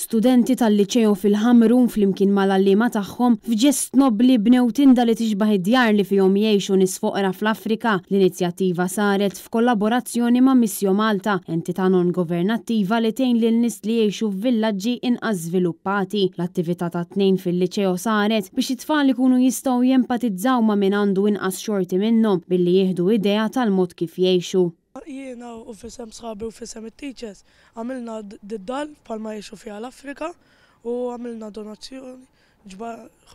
Studenti tal-Liċeo fil-Ħamrun flimkien mal-għalliema tagħhom f'ġest nobbli bnew tinda li tixbah id-djar li fihom jgħixu nies foqra fl-Afrika. L-inizjattiva saret f'kollaborazzjoni ma' Missio Malta, entità non-governattiva li tgħin lil nies li jgħixu f'villaġġi inqas żviluppati. L-attività tat-Tnejn fil-Liċeo saret biex it-tfal ikunu jistgħu jempatizzaw ma' min għandu inqas xorti minnhom billi jieħdu idea tal-mod kif jgħixu. Jiena u f'isem sħabi u f'isem it-teachers għamilna d-dar bħalma jgħixu fiha l-Afrika u għamilna donazzjoni,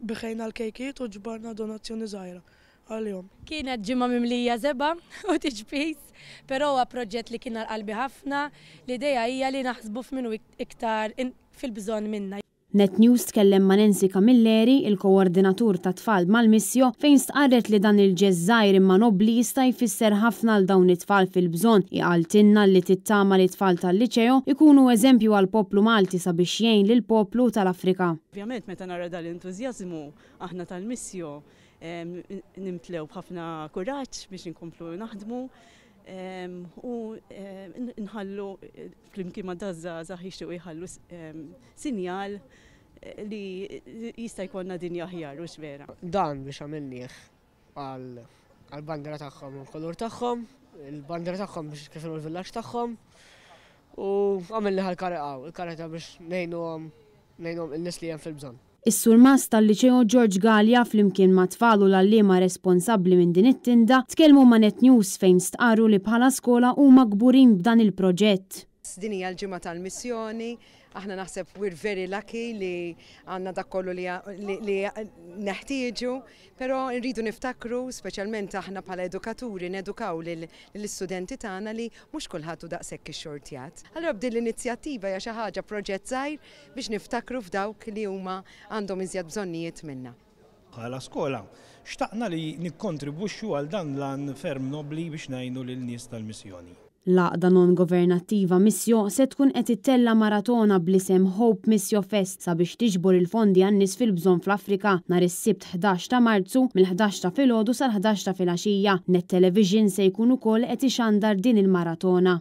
biħejna l-kejkiet u ġbarna donazzjoni żgħira għalihom. Kienet ġimgħa mimlija żebgħa u tiġbis, però huwa proġett li kien għal qalbi ħafna. L-idea hija li naħsbu f'min hu iktar fil-bżonn minna. Net News tkellem ma' Nancy Camilleri, il-koordinatur tat-tfal mal-Missio, fejn stqarret li dan il-ġest żgħir imma nobbli jista' jfisser ħafna għal dawn it-tfal fil-bżonn. Hi qaltilna li tittama li t-tfal tal-Liċeo jkunu eżempju għall-poplu Malti sabiex jgħin lill-poplu tal-Afrika. Ovvjament meta nara dal-entużjażmu aħna tal-Missio nimtlew b'ħafna kuraġġ biex inkomplu naħdmu u nħallu flimkien ma' daż-żgħażagħ jixtiequ jħallu sinjal li jista' jkollna dinja aħjar, hux vera? Dan biex għamilnieh għall-bandiera tagħhom u l-kulur tagħhom, il-bandiera tagħhom biex kif inhu l-villaġġ tagħhom u għamilnieh għall-karità, il-karità biex ngħinuhom ngħinuhom in-nies li hemm fil-bżonn. Is-Surmast tal-Liċeo George Galea flimkien mat-tfal u l-għalliema responsabbli minn din it-tinda tkellmu ma' Net News fejn stqarru li bħala skola huma kburin b'dan il-proġett. Din hija l-ġimgħa tal-missjoni, aħna naħseb we're very lucky li għandna dak kollu li, li neħtieġu, però nridu niftakru, speċjalment aħna bħala edukaturi, nedukaw lill-istudenti tagħna li mhux kulħadd hu daqshekk ixxortjat. Allura b'din l-inizjattiva hija xi ħaġa proġett żgħir biex niftakru f'dawk li huma għandhom iżjed bżonnijiet minna. Bħala skola, xtaqna li nikkontribwixxu għal dan l-għan ferm nobbli biex ngħinu lil nies tal-missjoni. L-għaqda non-governattiva Missio se tkun qed ittella' maratona bl-isem Hope Missio Fest sabiex tiġbor il-fondi għan-nies fil-bżonn fl-Afrika nhar is-Sibt 11 ta' Marzu mill-ħdax ta' filgħodu sal-ħdax ta' filgħaxija. Net Television se jkun ukoll qed ixandar din il-maratona.